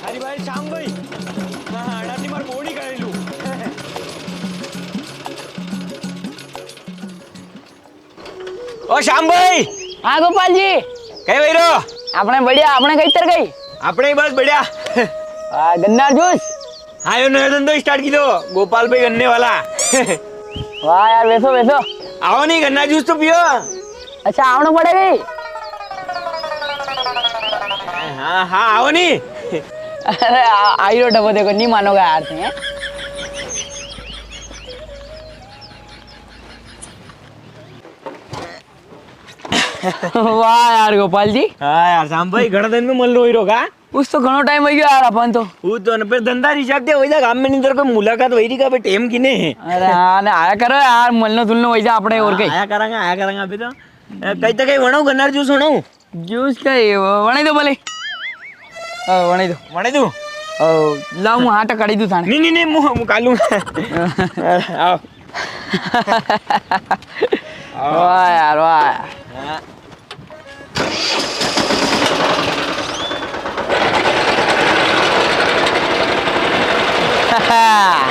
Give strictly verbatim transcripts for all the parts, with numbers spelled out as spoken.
अरे भाई, श्याम भाई। हाँ, हाँ, अणाती मार बोड़ी कर लूँ। ओ श्याम भाई। हाँ गोपाल जी। कई भाई रो? आपणे बढ़िया, आपणे कई तर गई? आपणे ही बस बढ़िया। वाह, गन्ना जूस? हाँ, यो नयो धंधो start की दो, गोपाल भाई गन्ने वाला। वाह यार, बेसो, बेसो। आओ नी, गन्ना जूस तो पियो। अच्छा, आवणो पड़ेगा ही। हाँ, हाँ, आओ नी। अरे, आ-, आई रो डब्बो देखो, नी मानोगा यार तुम। वाह यार गोपाल जी। हाँ यार, श्याम भाई, घणा दिन में मलनो होई रो का? उस तो घणो टाइम हो गयो यार, अपन तो। वो तो न, फिर धंधा री जाते वही जा, गाम में नी तो कोई मुलाकात वही री का, भाई, टेम किने है। अरे हाँ, ने आया करो यार, मलनो जुलनो वही जा आपणे और कई। आया करांगा, आया करांगा अभी तो। ए, कई तो कई बनाओ, गन्ना रो जूस बनाओ। जूस का ये, वो, वणे दो बोले। ओ, वणे दो। वणे दो? ओ, लाओ, मुँह हाथ काढ़ी दूँ थाने। नी, नी, नी, मुँह, मुँह कालू। आओ। वाह यार, वाह। हाँ।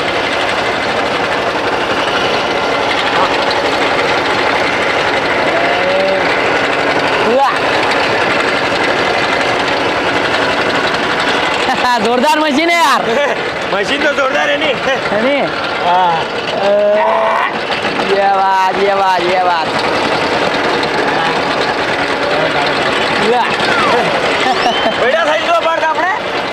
वाह। जोरदार मशीन है यार। मशीन तो जोरदार है नी। है नी? हाँ। अ, ये बात, ये बात, ये बात। या। बढ़िया साइज रो बार आपणे।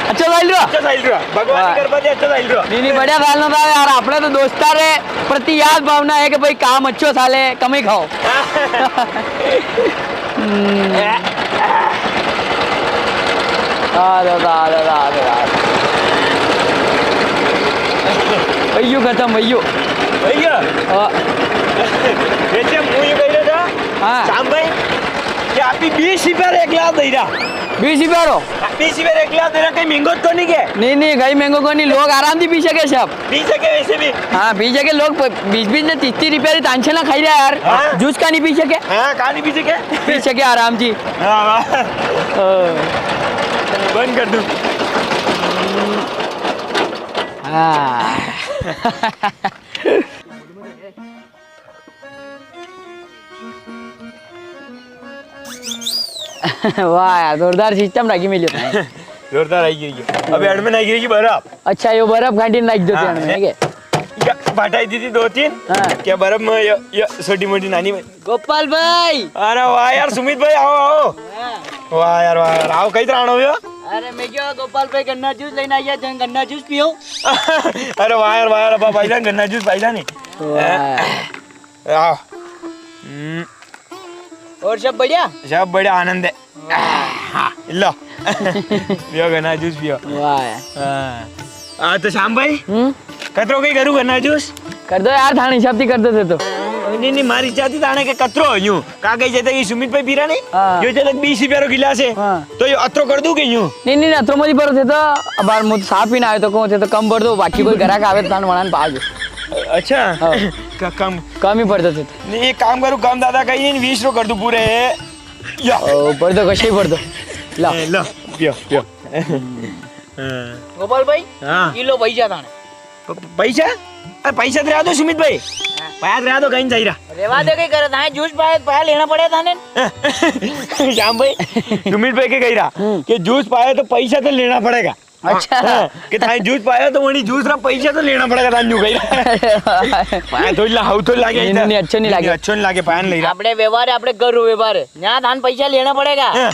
अच्छा साइज रो? अच्छा साइज रो। भगवान वाह। की कृपा से अच्छा साइज रो। नी, नी, बढ़िया साल ना था यार, आपणे तो दोस्ता रे प्रति याद भावना है कि भाई काम अच्छो साले, कम ही खाओ। हम्म। आ, दा, दा, दा। भैयू खत्म, भैयू। भैया? हाँ। वैसे मूं यूं कई रा था, हाँ। श्याम भाई, कि आपी बीस रुपया रो एक गिलास दई रा। बीस रुपया रो? हाँ, बीस रुपया रो एक गिलास दई रा, कई महंगो तो नी के? नी, नी, कई महंगो कोनी, लोग आराम ती पी सके सब। पी सके वैसे भी। हाँ, पी सके लोग प-, बीस बीस ने तीस तीस रुपया री तानसेना खाई रा यार। हाँ। जूस का नी पी सके? हाँ, का नी पी सके? पी सके आराम ती। हाँ, वाह। हाँ। बंद कर दूँ। हाँ। वाह यार, जोरदार सिस्टम राखी मेल्यो थाने। जोरदार आई गई है। अबे एंड में आई गई बर्फ। अच्छा, यो बर्फ खांडी नाख दो हाँ, एंड में, है। के? या बाटाई दी थी दो तीन। हाँ। क्या बर्फ में ये, ये छोटी मोटी नानी में। गोपाल भाई। अरे वाह यार, सुमित भाई, आओ, आओ। हाँ। वाह यार, वाह यार, आओ, कई तरह हो यो? अरे, मैं क्यों गोपाल भाई गन्ना जूस लेना आया, जन गन्ना जूस पियो। अरे वाह यार, वाह यार, अब्बा भाई जान, गन्ना जूस भाई जान ही। वाह। आओ। हम्म। और सब बढ़िया? सब बढ़िया, आनंद है। हाँ, लो। पियो गन्ना जूस पियो। वाह यार। हाँ। आ, तो श्याम भाई, हम्म? कतरो कई करूँ गन्ना जूस? कर दो यार, थाने हिसाब ती कर दो थे तो। नी, नी, मारी हिसाब ती थाने के कतरो यूं। का कही जाता कि सुमित भाई पी रा नी? हाँ। यो चलक बीस रुपया रो गिलास है। हाँ। तो यो अतरो कर दूँ के यूं? नी, नी, अतरो मत ही परो थे तो। अबार मूं तो साफ पीना आयो तो कहूँ थे तो कम भर दो, बाकी कोई ग्राहक आवे तो थाने वणाने पाज। अच्छा। हाँ। क-, कम। कम ही भर दो थे तो। नी, एक काम करूँ, कम ज्यादा कहीं नी, बीस रो कर दूँ पूरे। या। ओ, भर दो, कशे ही भर दो। ला। ए, लो, पियो, पियो। हाँ। गोपाल भाई, हाँ। ई लो पैसा थाने। प-, प-, पैसा? अरे पैसा तो रहा दो सुमित भाई। हाँ। पैसा तो रहा दो, कहीं जाई रहा। रेवा दे, कई करे थाने, जूस पाए, पैसा लेना पड़े थाने। श्याम भाई, सुमित भाई के कही रहा हम्म। कि जूस पाए तो पैसा तो लेना पड़ेगा। अच्छा। हाँ, कि थाने जूस पाया तो वणी जूस रा पैसा तो लेना पड़ेगा, थाने यूं कही रहा। अरे वाह। मैं तो ला, हाउ तो लागे नी, नी, अच्छो नी लागे। अच्छो नी लागे, पान ले रहा। आपणे व्यवहार है, आपणे घर रो व्यवहार है। यहाँ थाने पैसा लेना पड़ेगा। हाँ। हाँ।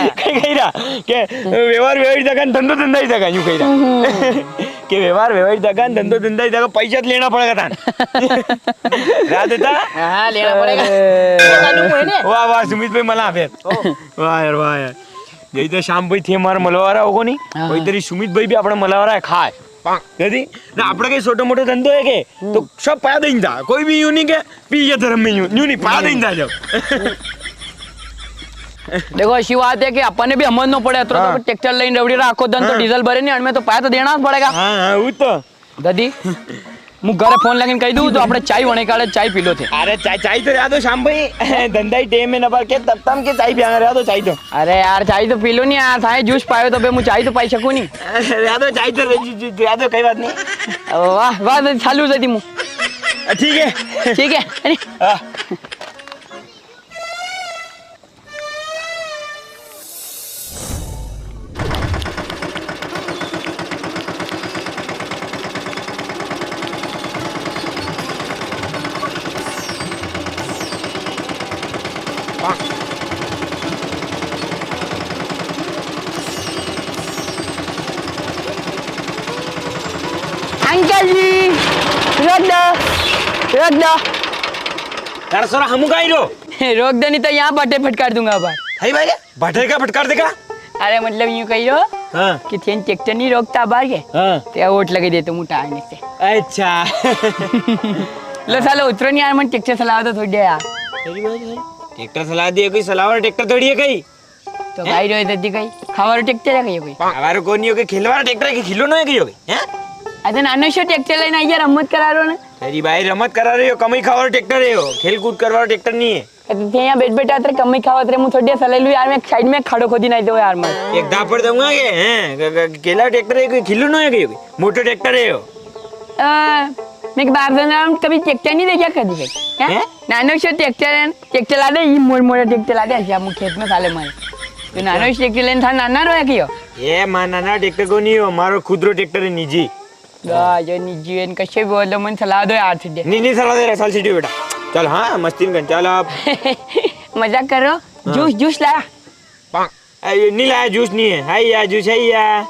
कही, कही रहा कि व्यवहार व्यवहार ही तका, धंधो धंधा ही तका, यूं कही रहा। हम्म। के व्यवहार, व्यवहार ही दगा, धंधो, धंधा ही दगा, पैसा तो लेना पड़ेगा थाने। याद है था? हाँ, लेना पड़ेगा। अरे। ये मालूम है ने? वाह, वाह, सुमित भाई, मला फिर। ओ। वाह यार, वाह यार। जई तो श्याम भाई थे मारे मलवारा होगो नी, हाँ, वही हाँ। तरी सुमित भाई भी आपणे मलवारा है, खाए। जदी ना आपणे कई छोटो मोटो धंधो है के, हम्म। तो सब पया देंदा, कोई भी यूं नी के पी ये धर्म में यूं, यूं नी, पया देंदा जब। देखो, अशी बात है कि अपन ने भी हमजनो पड़े, अतरो तो हाँ। ट्रैक्टर लेने रवड़ी रा, आखो दन तो हाँ। डीजल भरे नी, अणमें तो पया तो देना पड़ेगा। हाँ, हाँ, वो तो। दादी, मु घरे फोन लगन कही दूं, तो आपणे चाय वणे काले चाय पी लो थे। अरे, चाय, चाय तो रहा दो, श्याम भाई। धंधा ही टेम में न भर के, तब तम के चाय पियांगा, रहा दो चाय तो। अरे यार, चाय तो पी लो नी यार, थाए जूस पायो तो बे, मु चाय तो पाई सकूं नी। अरे, रहा दो चाय तो, रहा दो, कई बात नी। वाह, वाह, दादी, चालू दादी मु। ठीक है। ठीक है, है नी? हाँ। अंकल जी, रोक दो, रोक दो। तारा सोरा हमू काई रो? रोक दो, नी तो यहाँ भट्टे फटकार दूंगा अब। हाय भाई, भट्टे का फटकार देगा? अरे, मतलब यूं कही रो हाँ। कि थेन ट्रैक्टर नी रोकता बार के, हाँ। ते वोट लगे दे तो मुटा आने से। अच्छा। लो सालो, उतरो नी यार, मन ट्रैक्टर सलावा तो थोड़ी यार। अरे भाई, भाई, ट्रैक्टर सलावा दे, कोई सलावा ट्रैक्टर थोड़ी है कई। तो हैं? भाई रोए दद्दी कई, खावारो ट्रैक्टर है कई कोई? खावारो कोनी हो के, खेलवारो ट्रैक्टर है कि खिलौनो है कई हो गई? हैं? अरे नानो शो ट्रैक्टर लेना, ये रमत करा रो ना। अरे भाई, रमत करा रहे हो, कमाई खावारो ट्रैक्टर है हो, खेल कूद करवारो ट्रैक्टर नहीं है। तो थे यहाँ बैठ बैठा तेरे कमाई खावा तेरे मुंह थोड़ी सलाह लू यार, मैं एक साइड में खाड़ो खोदी नहीं दो यार मैं। एक दापड़ दूंगा के, हैं? ग-, ग-, केला ट्रैक्टर है, कोई खिलौनो है कई हो गई? मोटो ट्रैक्टर है हो। आ, मैं बाप दादा कभी ट्रैक्टर नहीं देखा कभी के। हैं? हैं? नानो शो ट्रैक्टर है, ट्रैक्टर ला दे, ये मोड़ मोड़ ट्रैक्टर ला दे, ऐसे हम खेत में साले मारे। तो नानो शो ट्रैक्टर लेन था, नाना रोया कियो? ये मां नाना ट्रैक्टर को नहीं हो, मारो खुद रो ट्रैक्टर है निजी। गा, जो निजी है, इनका शे बोलो, मन सलाह दो यार, सीधे। नहीं, नहीं, सलाह दे रहा, साल सीधे बेटा। चल, हाँ, मस्ती में चल आप। मजाक करो, हाँ। जूस, जूस लाया? ए, ये नी लाया, जूस नी है। है या, जूस है या?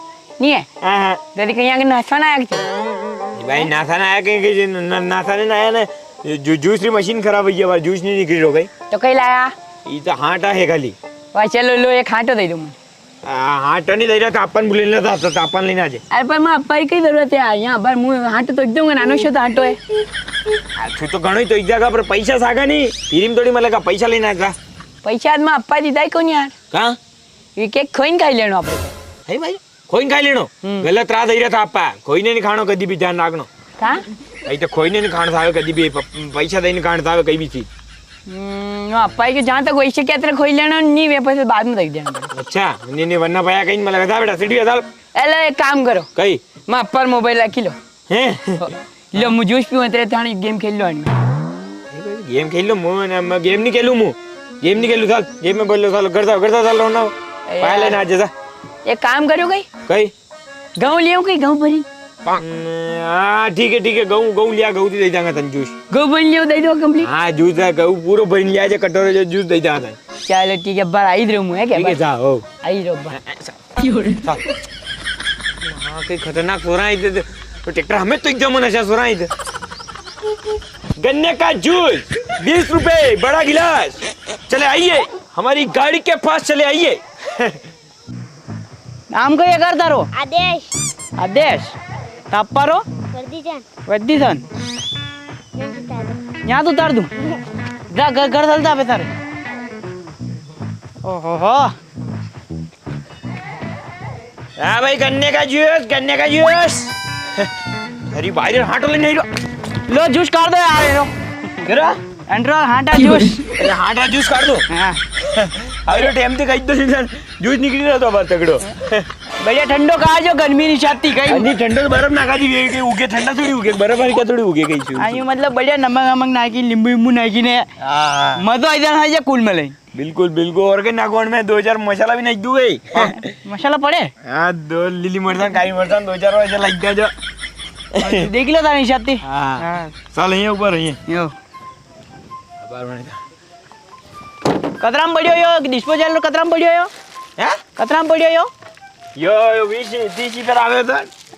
नी है? हाँ, हाँ। दादी कहीं आके नासा ना आया कि? भाई, नासा ना आया कहीं, कहीं न-, न-, नासा ने ना आया ना। ये जू-, जूस री मशीन खराब हुई है, बार जूस नी निकल रही हो गई। तो कहीं लाया? ये तो हाटा है खाली। वाह, चलो, लो, एक हाटो दे दो मुझे। आ, हाटो नी दे रहा, तो अपन बुले लेना था, तो अपन लेना जे। अरे, पर मैं अप्पा ही कई जरूरत है यार, यहाँ पर मुझे हाटो तो एकदम नानो शो तो हाटो है। आ, तू तो घणो ही तो एक जगह पर पैसा सागा नी, फिर में थोड़ी मतलब का पैसा लेना था। पैसा आज मैं अप्पा दीदा ही कोनी यार। कहाँ? ये केक खोइन खाई लेनो आपणे। है भाई, खोइन खाई लेनो? हम्म। गलत राह दई रहा था आपा। खोई ने नी खानो कदी भी, ध्यान राखनो। का? भाई तो खोई ने नी खानो था कदी भी, प-, पैसा दई ने खानो था कई भी चीज। हम्म, नो आपा के जहाँ तक वैसे क्या तेरे खोई लेनो नी, वे पैसे बाद में दई देना पड़े। अच्छा, नी, नी, वरना पाया कहीं मला था बेटा, सीढ़ी था। एलो, एक काम करो। कई? मैं अप्पर मोबाइल रखी लो। हैं? लो, मु जूस पीऊँ, तेरे थाने गेम खेल लो आने। गेम खेल लो, मु ना, मैं गेम नी खेलूँ, मु। गेम नी खेलूँ, साल। गेम में बोल लो, साल। घर जाओ, घर जाओ, साल, रोना। ए पाया यार। लेना आज जा। एक काम करो कई? कई? गऊँ लियो कई, गऊँ भरी। हम्म, हाँ, ठीक है, ठीक है, गऊँ, गऊँ लिया, गऊँ दे देंगा तन जूस। गऊँ भरी लियो, दे दो complete। हाँ, जूस है, गऊँ पूरो भरी लिया, जे कटोरे जो जूस दे देंगा तन। चलो, ठीक है, बार आई रहूँ, है क्या? ठीक है, बार? जाओ। आई रहो, बार। हाँ, कई खतरनाक सो रहा है इधर। तो ट्रैक्टर हमें तो एकदम नशा सो रहा है इधर। गन्ने का जूस, बीस रुपए, बड़ा गिलास। चले आइए, हमारी गाड़ी के पास चले आइए। नाम कई कर तारो? आदेश। आदेश। तापारो? वर्दी जान। वर्दी जान। यहाँ से उतार दो। यहाँ तो उतार दूँ। जा, घर, घर चलता बे थारे। ओहो हो। हाँ भाई, गन्ने का जूस, गन्ने का जूस। अरे भाई रे, हाटो लेने आई रो। लो, जूस काट दो यार, ये लो। करा? एंड्रो, हाटा जूस। अरे, हाटा जूस काट दो। हाँ। अरे, टाइम ते कही दो, जूस निकली रहा था बार तगड़ो। बढ़िया ठंडो काजो, गर्मी नी छाती कई। हाँ जी, ठंडो तो बर्फ ना खाती, ये, ये उगे ठंडा थोड़ी उगे, बर्फ वाली का थोड़ी उगे कई चीज। हाँ, ये मतलब बढ़िया नमक वमक नाकी, नींबू वींबू नाकी ने। हाँ। मजो आई जाना है ये कूल में ले। बिल्कुल, बिल्कुल। और के नागोन में दो चार मसाला भी नाक दूँ भाई। हाँ, मसाला पड़े? हाँ, दो लीली मरचां, काली मरचां, दो चार वैसे लग गया जो। देख लो तारी छाती। हाँ। हाँ। चल, यहीं ऊपर रहिए। यो। अबार बने था। कतराम पड़ियो यो, डिस्पोजल रो कतराम पड़ियो यो? हैं? कतराम पड़ियो यो? यो, यो बीस, तीस रुपया आवे तो।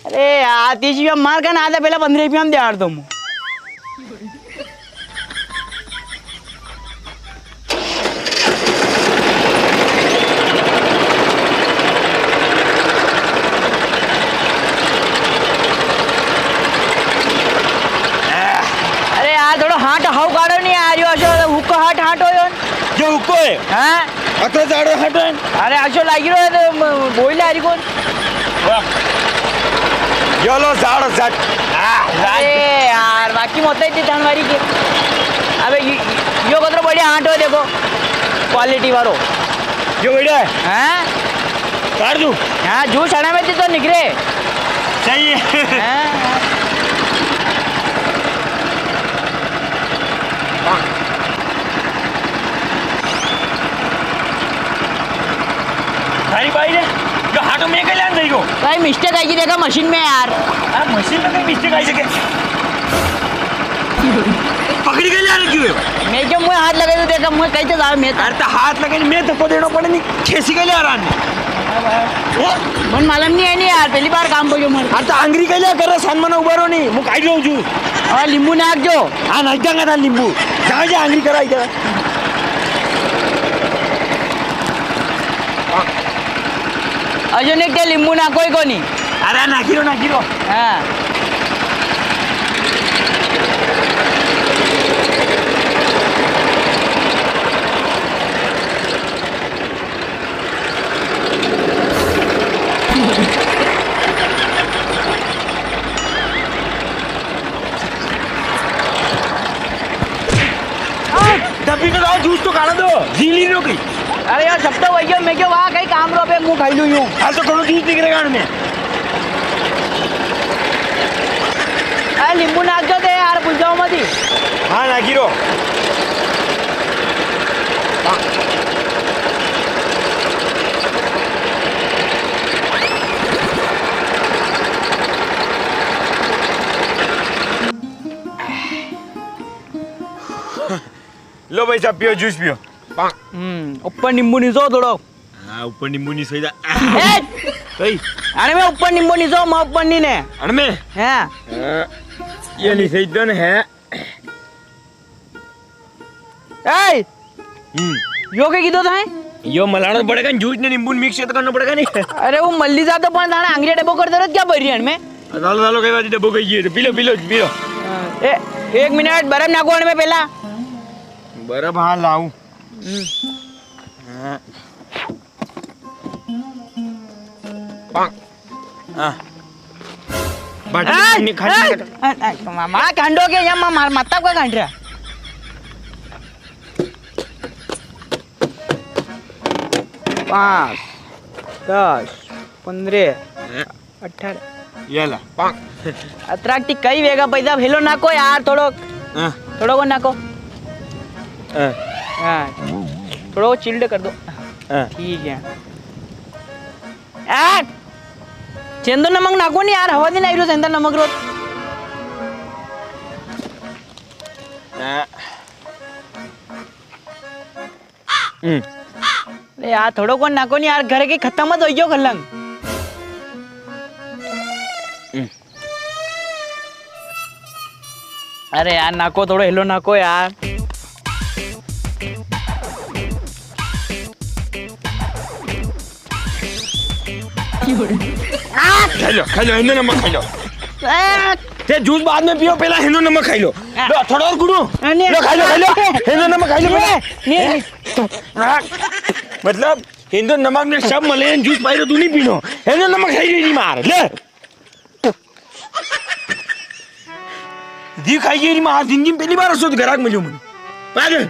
अरे यार, तीस रुपया मार का ना आता, पहला पन्द्रह रुपया में दे यार तुम। अरे यार, थोड़ो हाथ हाउ काढ़ो नी यार, यो असो हुक्को हाथ हाथ हो यो। यो हुक्को है? हाँ? अतरो जाड़ो हाथ है? अरे असो लागी रो है तो म-, बोई ला रही कौन? वाह। यो लो जाड़ो जट। हाँ, राज। अरे यार, बाकी मत इतनी धनवारी के। अबे यो, यो कतरो बढ़िया हाथ हो देखो। क्वालिटी वारो। यो बढ़िया है। हाँ? काट दूं? हाँ, जूस आना में तो निकले। सही है। हाँ। थारी बाई रे, यो हाथों में के लान जाइयो? भाई, mistake आई गी देखा मशीन में यार। हाँ, मशीन में कई mistake आई सके। पकड़ी के ला रखी हो? मैं क्यों मुझे हाथ लगा दूं, देखा मुझे कहीं तो जावे मैं तो। अरे तो हाथ लगे नी, मैं धक्को देनो पड़े नी, खेसी के ला रहा है। हैं? मन मालूम नी है नी यार, पहली बार काम पड़ो मन। अरे तो आंगरी के ला कर रहा, सान मना उबारो नी, मुझे आई जाऊँ जू। और नींबू नाक जो। हाँ, नाक जांगा था नींबू। जा, जा, आंगरी करा इधर। अजो ने के लींबू नाको ही कोनी। अरे, नाकी रो, नाकी रो। हाँ। डब्बी में लाओ, जूस तो काढ़ा दो, झीली रो कई। अरे यार, सब तो वही है, मैं क्यों वहाँ कहीं काम रो पे मुंह खाई लूं यूं। हाल तो थोड़ा जूस दिख रहा है में। अरे नींबू नाक जो दे यार, भूल जाओ मत ही। हाँ, नाकी रो। लो भाई साहब, पियो, जूस पियो। हम्म, ऊपर नींबू नीचो थोड़ो। हाँ, ऊपर नींबू नीचो ही था। ए! कई? अरे मैं ऊपर नींबू नीचो, मैं ऊपर नी ने। अरे मैं? हाँ। हाँ, ये नीचो ही तो है। ए! हम्म। यो के कीधो था है? यो मलाणो पड़ेगा, जूस ने नींबू mix तो करना पड़ेगा नी। अरे वो मल्ली जा तो पण थाने आंगरिया डब्बो कर दे रहा, क्या भर रही है इनमें? डालो, डालो, कई बात डब्बो कई है, P low, P low, P low. ए, एक मिनट, बर्फ नाखो इनमें पहला। बर्फ, हाँ, लाऊं। हम्म। हाँ। हाँ। बट ए, नहीं खा ए, सकता। ए, ए, मामा, खंडो के या मामा, माता को खंड रहा। पाँच, दस, पन्द्रह, हाँ। अठारह। ये ला। अतराक ती कई वेगा पैसा, हेलो नाको यार, थोड़ो। हाँ। थोड़ो को नाको। हाँ। हाँ। थोड़ो chilled कर दो। हाँ। ठीक है। आ, सेंदो नमक नाको नी यार, हवा दी नी आई रो सेंदो नमक रो। हाँ। हम्म। अरे यार, थोड़ो को नाको नी यार, घर के खत्म मत होइयो खलंग। हम्म। अरे यार, नाको थोड़ो हेलो नाको यार। खाई लो, खाई लो, हिंदू नमक खाई लो। आ! ते जूस बाद में पियो, पहला हिंदू नमक खाई लो। आ! लो, थोड़ा और गुड़ू। आ, नहीं। लो, खाई लो, खाई लो। नहीं। हिंदू नमक खाई लो, पहला। नहीं, नहीं। आ! मतलब, हिंदू नमक ने सब मले, जूस पाई रो, तू नी पीनो। हिंदू नमक खाई री मार, ले। दी खाई गई री मार, जिंदगी में पहली बार असो तो ग्राहक मिल्यो मने। पागल।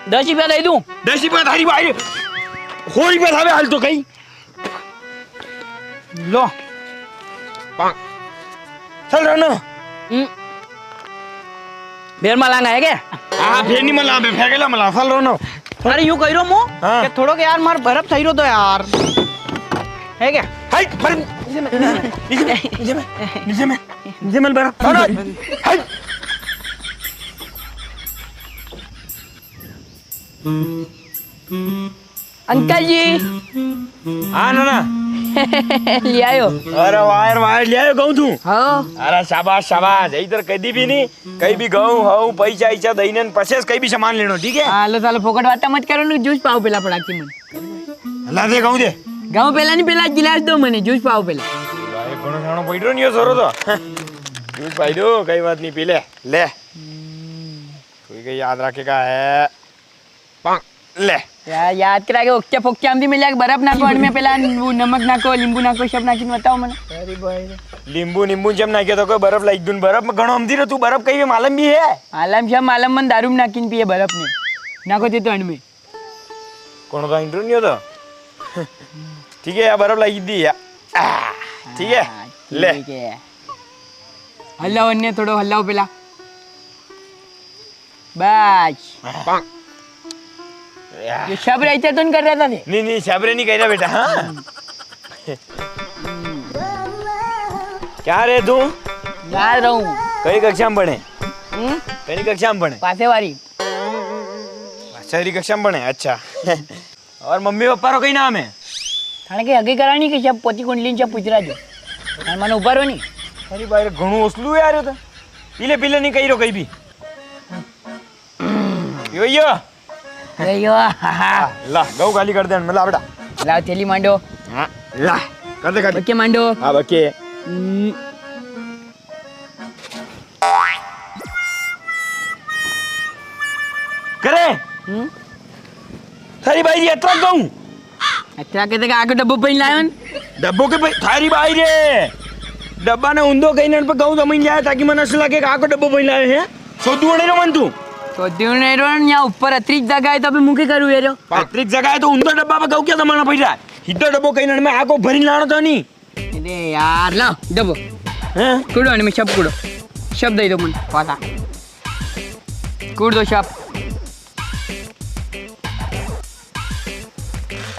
दस रुपया दे दूं? दस रुपया थारी बाई। हो रुपया थावे हाल तो कई। लो। चल रहा ना। हम्म। फेर मलांगा है के? हाँ, फेर नी मला, फेर केला मला, चल रहा ना। अरे, यूं कही रो मु हाँ। कि थोड़ो के यार, मार बर्फ सही रो तो यार। है क्या? हाय, बर्फ, नीचे में, नीचे में, नीचे में, नीचे में, नीचे में बर्फ। हाय। अंकल जी। हाँ, नाना। लियायो। अरे वायर, वायर लियायो गऊं तू? हाँ। अरे शाबाश, शाबाश। इधर कदी भी नी, कई भी गऊं, हऊं, पैसा, ऐसा दईने पसेस कई भी सामान लेनो, ठीक है? हाँ, लो, सालो, फोकट वाता मत करो नी, जूस पाओ पेला पड़ा की मन। ला दे, गऊं दे। गऊं पेला नी, पेला गिलास दो मने, जूस पाओ पेला। भाई, घणो घणो बैठो नी हो, सोरो तो। जूस पाई दो, कई बात नी, पी ले, ले। कोई के याद रखेगा है। ले। यार, याद करा के ओक्या फोक्या हमदी में जाके बर्फ नाको, अण में पेला वो नमक नाको, लींबू नाको, सब नाकिन बताओ मने। अरे भाई रे। लींबू नींबू जब नाके तो कोई बर्फ लाई दूं, बर्फ में घणो हमदी रे तू, बर्फ कई भी मालम भी है? मालम सब मालम, मन दारू में नाकिन पिए बर्फ में। नाको दे तो अण में। कोण का इंटरव्यू नी होता? ठीक है यार, बर्फ लाई दी यार। आ, ठीक है? हाँ, ले। ठीक है। हल्लाओ अन्ने थोड़ो, हल्लाओ पेला। बस। या। ये शबरे इते तो नी कर रहा था थे? नी, नी, शबरे नी कह रहा बेटा, हाँ। क्या रे तू? यार रहूं। कई कक्षा में पढ़े? हम्म? कई कक्षा में पढ़े? पासे वाली। अच्छा, री कक्षा में पढ़े, अच्छा। और मम्मी पापा रो कई नाम है? थाने के हगी करानी के सब पोती कुंडली सब पूछ रहा जो। थाने माने ऊपर हो नी? अरे भाई रे, घणो असलू है यार, यो तो। पीले, पीले नी कही रो कई भी। यो, यो। यो, यो। हाँ, ला, गऊ खाली कर दे, मैं ला बेटा। ला, थैली मांडो। हाँ, ला, कर दे खाली। बके मांडो। हाँ, बके। हम्म। करे? हम्म? थारी बाई रे, अतरा गऊ। अतरा के तक आको डब्बो पहन लायो न? डब्बो के पे-, थारी बाई रे। डब्बा ने उंदो कहीं न पे गऊ जमीन जाए ताकि मन असला के आको डब्बो पहन लायो है। सोदू ने रो मन तू। सोदू ने रो न, या ऊपर अतरी जगह है तो अबे मुके करू ये रो। अतरी जगह है तो उंदो डब्बा पे गऊ क्या जमाना पड़ रहा है? हिद्दो डब्बो कहीं न में आको भरी लानो तो नी। अरे यार, लाओ, दबो। हैं? कूड़ो, अनमें सब कूड़ो। सब दई दो मन, पासा। कूड़ दो सब।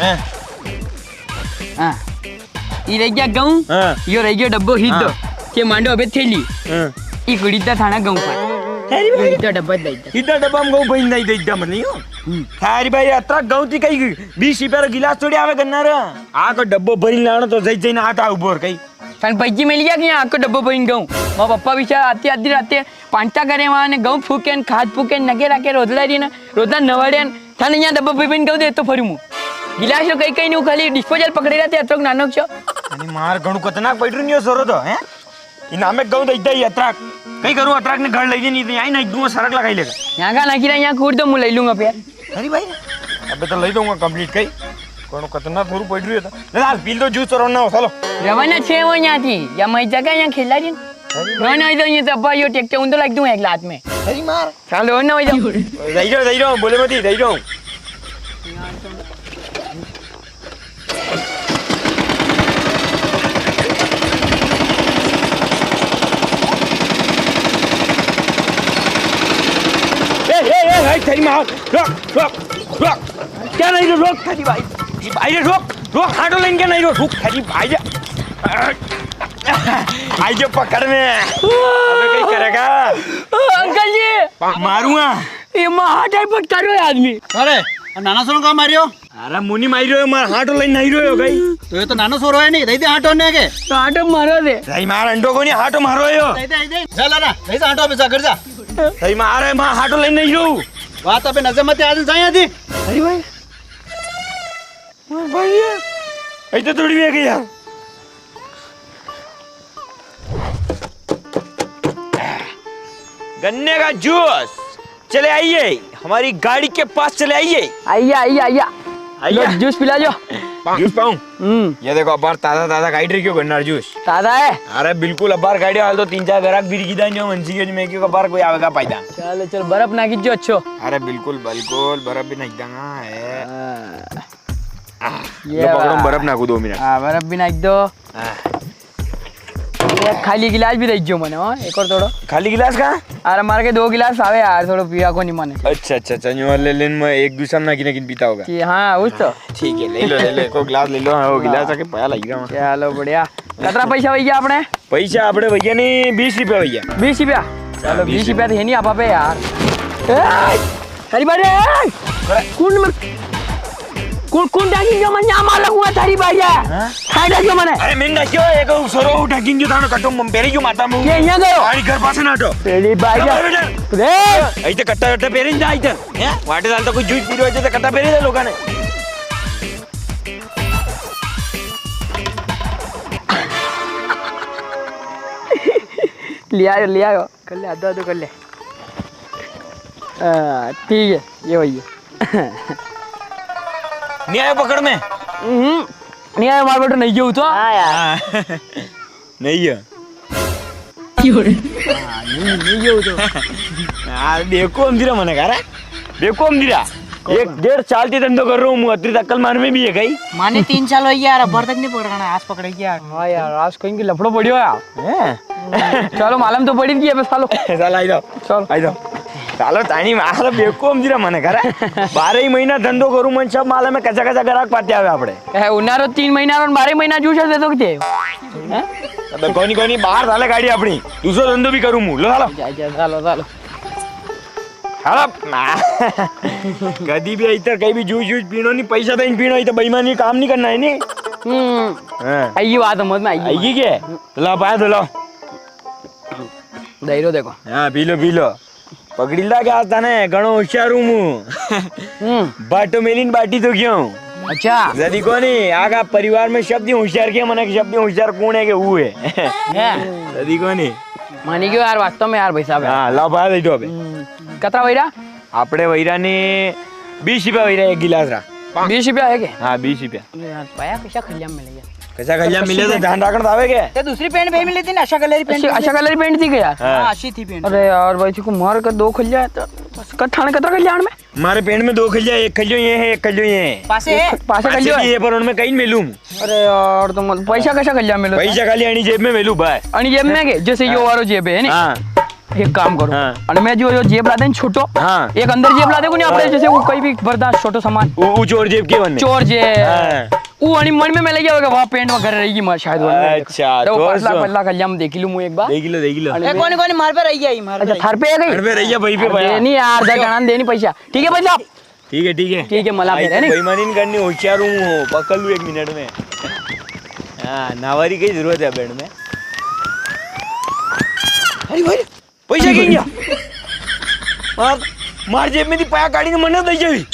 हैं? हाँ। ई रह गया गऊं, हाँ। यो रह गयो डब्बो हिद्दो। हाँ। के मांडो अबे थैली। हाँ। ई कुड़ी दा थाना गऊं पर। अरे भाई। यो हिद्दो डब्बो दई दो। हिद्दो डब्बा में गऊं भरी दई दो, हिद्दो में नी हो। हम्म। थारी बाई, अतरा गऊं थी कई बीस रुपया रो गिलास थोड़ी आवे गन्ना रा। आको डब्बो भरी लानो तो जई जई ना आता उबोर कई। थाने पैजी मिल गया कि या आको डब्बो भरी गऊं। मारा पप्पा बिचारा आती आधी राते पांटा करे वां ने गऊं फूके न, खाद फूके न, नगे राखे रोजला री ना, रोजला नवाड़े न। थाने या डब्बो भरी गऊं दे तो फरू मूं। गिलास रो कई कई नी, खाली disposal पकड़े रहते, अतरोक नानोक छो। अरे मार घणो खतरनाक बैठ रही हो सोरो तो, हैं? ई नामे गऊं दई दई अतराक। कई करूं अतराक ने घर ले जे नी तो यां ही नाखी दूंगा, सरक लगाई लेगा। यां का नाखी रा, यां कूड़ दो, मूं लई लूंगा फेर। अरे भाई, अबे तो लई दूंगा complete कई। कोनो खतरनाक थोरू पड़ रही है तो। ले लाल, पी लो जूस और रवाना हो, चलो। रवाना छे वो यां थी, या मैं जगह यां खेला जी। अरे भाई। रवाना हो तो ये तो अब्बा यो टेक के उंदो लाग दूं एक लात में। अरे मार। चलो, रवाना हो जाओ। दई दो, दई दो, बोले मती, दई दो। ए, ए, ए, ए, थारी माँ, रोक, रोक, रोक। क्या नहीं रे, रोक, थारी भाई, जी भाई रे, रोक, रोक, हाटो लेन क्या नहीं रो, रुक, थारी भाई रे। आई जो पकड़ में। अबे कई करेगा? अंकल जी। मारूंगा। ये माँ हाथ है, फटकारो ये आदमी। अरे, नाना सोरो का मारियो? अरे मुनी मारी रह्यो, मार हाटो लई नहीं रह्यो गई। तो ये तो नानो सोरो है नी, दई दे हाटो ने के। तो हाटो मारो दे। दई मार अंडो को नी, हाटो मारो यो। दई दे, दई दे। जा ला ना, दई दे हाटो पे जा, घर जा। दई मार है, मार हाटो लई नहीं रह्यो। बात अबे नजर मत आ जाए आदि। अरे भाई। ओ भाई ये। ऐसे थोड़ी वे गया। गन्ने का जूस। चले आइए, हमारी गाड़ी के पास चले आइए। आइया, आइया, आइया। आइया। लो, जूस पिला जो। जूस पाऊं? हम्म। ये देखो, अबार ताजा, ताजा काट रही क्यों गन्ना जूस? ताजा है? अरे बिल्कुल, अबार काट रही, हाल तो तीन चार ग्राहक भी गिदा जो मंजी के, मैं क्यों अबार कोई आवेगा फायदा। चलो, चलो, बर्फ नाखी जो अच्छो। अरे बिल्कुल, बिल्कुल, बर्फ भी नाखी दांगा है। हाँ। आह, ये लो पकड़ो, बा। बर्फ नाखू दो मिनट। हाँ, बर्फ भी नाखी दो। आह। ये खाली गिलास भी दई जो मने, हाँ, एक और थोड़ो। खाली गिलास का? अरे, मारे के दो गिलास आवे यार, थोड़ो पिया को नहीं मने। अच्छा, अच्छा, अच्छा, न्यू ले लेन, मैं एक दूसरा में नाखी नाखी पीता होगा। जी, हाँ, उस तो। ठीक है, ले लो, ले लो, एक और गिलास ले लो, हाँ, वो गिलास आके पाया लग रहा हूँ। चलो, बढ़िया। कतरा पैसा भैया आपने? पैसा आपने भैया ने बीस रुपया भैया। बीस रुपया? चलो, हाँ, बीस बीस रुपया तो है नहीं आप पे यार। ए, अरे बारे, ए, अरे। कौन मत कुण, कुण डाकिन जो मने मार लगूंगा थारी बाइया। हाँ? थाई डाकियो मने। अरे, मैं डाकियो, एक सरो डाकिन जो थानो कटो, म-, पेरी जो माता में। ये यहाँ गयो। आड़ी घर पासे ना हटो। पेरी बाइया। अरे, बेटा। रे। ऐसे कट्टा, कट्टा पेरी जा इधर। हैं? वाटे साल तो कोई जूस पी रहे थे, तो कट्टा पेरी दे लोगों ने। लिया, लिया। कर ले, आधो आधो कर ले। हाँ, ठीक है, ये वही है। नी आयो पकड़ में? हम्म, नी आयो, मार बेटो, नी गयो तो। हाँ यार। हाँ। नी गयो। क्यों रे? हाँ, नी, नी गयो तो। हाँ, देखो हम दिरा मने करा। देखो हम दिरा। एक डेढ़ साल ती धंधो कर रहा हूँ, अतरी अक्कल मार में भी है कई? माने तीन साल हो गया यार, अबर तक नी पकड़ाना, आज पकड़ गया। हाँ यार, आज कहीं की लफड़ो पड़ियो यार। हैं? चलो, मालूम तो पड़ी थी अबे, सालो। सालो, आई जाओ। चलो। आई जाओ। सालो, तानी मारो बेवकूफ दिरा मने करा। बारह ही महीना धंधो करूं, मन सब मालूम है, कच्चा, कच्चा ग्राहक पाते आवे आपड़े। ए, उनारो तीन महीना रो, बारह ही महीना जूस दे दो किते? हैं? अबे, कोनी, कोनी, बाहर साले गाड़ी अपनी। दूसरो धंधो भी करूं मूं। लो, सालो। जा, जा, सालो, सालो। हाँ, कदी भी इतर कई भी जूस, जूस पीणो नी, पैसा देन पीणो, इतर बेईमानी काम नी करना है नी। हम्म। हाँ। आई बात समझ में आई। आई के? ला, पाया तो ला। दायरो देखो। हाँ, पी लो, पी लो। पकड़ी ला क्या आता ने, घणो होशियार हूँ मूं। हम्म। बाटो मेलीन बाटी तो क्यों? अच्छा। जदी कोनी, आगा परिवार में शब्द ही होशियार के, मने शब्द ही होशियार कौन है के वो है। है। जदी कोनी। मानी क्यों यार, वास्तव में यार भाई साहब है। हाँ, ला, बात है तो अबे। हम्म, कतरा वैरा? आपड़े वैरा ने बीस रुपया वैरा एक गिलास रा। बीस रुपया है के? हाँ, बीस रुपया। अरे यार, पाया कैसा खलिया मिले यार। कैसा खलिया मिले तो ध्यान रखना था आवे के? तो दूसरी पेंट भी मिली थी ना, अशा कलर की पेंट अशा, भी अशा मिली थी। कलर की पेंट थी के यार? हाँ। हाँ, अशी थी पेंट। अरे यार भाई, चुको मार कर दो खलिया है, तो बस कठाने कतरा खलिया में? मारे पेंट में दो खलिया, एक खलियो ये है, एक खलियो ये है। पासे है? पासे पासे खलियो भी है। है, पर उनमें कहीं मिलूं। अरे यार, तो मत, पैसा कैसा खलिया मिलो? पैसा खाली अणी जेब में मिलूं भाई। अणी जेब में के? जैसे यो हाँ। वारो जेब है, नी? हाँ। एक काम करो। हाँ। अणी में जो यो जेब लादे नी छोटो, हाँ। एक अंदर जेब लादे कोनी आपड़े, हाँ। जैसे वो कहीं भी बर्दाश्त छोटो सामान। वो, वो चोर जेब के वने? चोर जेब। हाँ। वो अणी मन में मिले जावेगा, वहाँ पेंट में घर रहेगी मार शायद वने। अच्छा, तो तो पासला सो। पल्ला खलिया में देखी लूं मूं एक बार। देखी लो, देखी लो। अणी ए, में कोनी, कोनी, मार पे रही गई, मार पे अच्छा, रही थार पे है गई? अरे भैया, भाई पे अरे पाया। नी यार, दा कणा देनी पैसा। ठीक है भाई साहब। ठीक है, ठीक है। ठीक है, मला आई फिर, तो है नी? बेईमानी नी करनी, होशियार हूँ, पकड़ लूँ एक मिनट में। हाँ, नावारी की जरूरत है बेड में। अरे भाई, पैसा कहीं गया? मार, मार जेब में थी पाया काढ़ी ने मने दे जावी।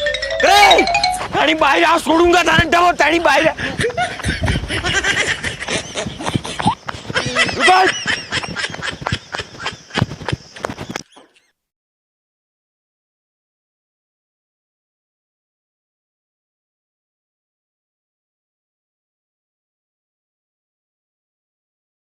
रे, ताणी बाहर आ, छोड़ूंगा थाने, डबो ताणी बाहर।